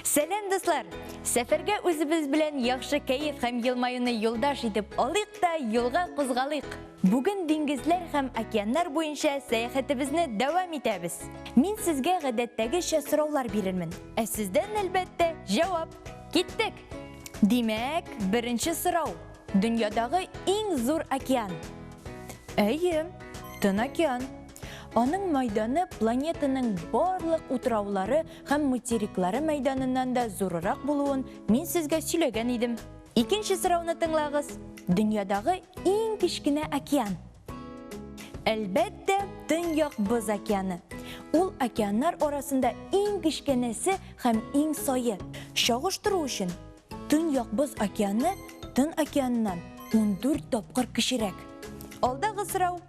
Сәлам, дуслар! Сәфәргә үзебез белән яхшы кәеф һәм елмаюны юлдаш итеп алыйк та юлга кузгалыйк. Бүген диңгезләр һәм океаннар буенча сәяхәтебезне дәвам итәбез. Мин сезгә гадәттәгечә сораулар бирермен. Ә сездән, әлбәттә, җавап. Киттек! Димәк, беренче сорау. Дөньядагы иң зур океан. Әйе, Тын океан. Аның майданы планетаның барлык утраулары һәм материклары мәйданыннан да зурырак булуын мин сезгә сөйләгән идем. Икенче сорауны тыңлагыз. Дөньядагы иң кечкенә океан. Әлбәттә, Төньяк Боз океаны. Ул океаннар арасында иң кечкенәсе һәм иң сае. Чагыштыру өчен, Төньяк Боз океаны Тын океаныннан 14 тапкыр кечерәк. Алдагы сорау.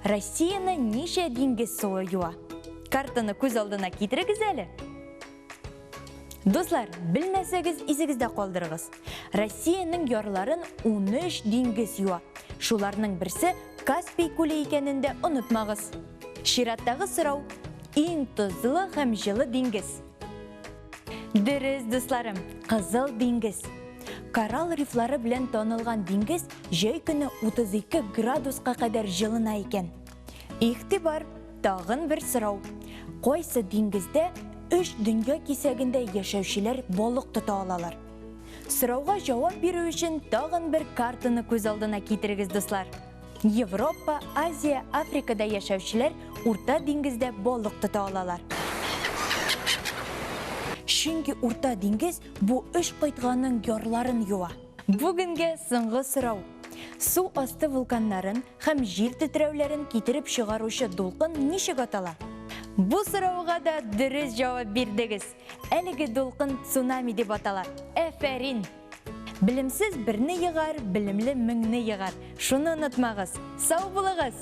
Россияне ничә диңгез суы юа? Картаны күз алдына китерегез әле. Дуслар, белмәсәгез, исегездә калдырыгыз. Россиянең ярларын 13 диңгез юа. Шуларның берсе Каспий күле икәнен дә онытмагыз. Чираттагы сорау. Иң тозлы һәм җылы диңгез. Дөрес, дусларым, Кызыл диңгез. Коралл рифлары белән танылган диңгез җәй көне 32 градуска кадәр җылына икән. Игътибар, тагын бер сорау. Кайсы диңгездә өч дөнья кисәгендә яшәүчеләр балык тота алалар? Сорауга җавап бирү өчен тагын бер картаны күз алдына китерегез, дуслар. Европа, Азия, Африкада яшәүчеләр Урта диңгездә балык тота алалар. Чөнки Урта диңгез бу өч кыйтганың ярларын юа. Бүгенгә соңгы сорау. Су асты вулканнарын һәм җир тетрәүләрен китереп чыгаручы дулкын ничек атала? Бу сорауга да дөрес җавап бирдегез. Әлеге дулкын цунами дип атала. Әфәрин! Белемсез берне егар, белемле меңне егар. Шуны онытмагыз. Сау булыгыз!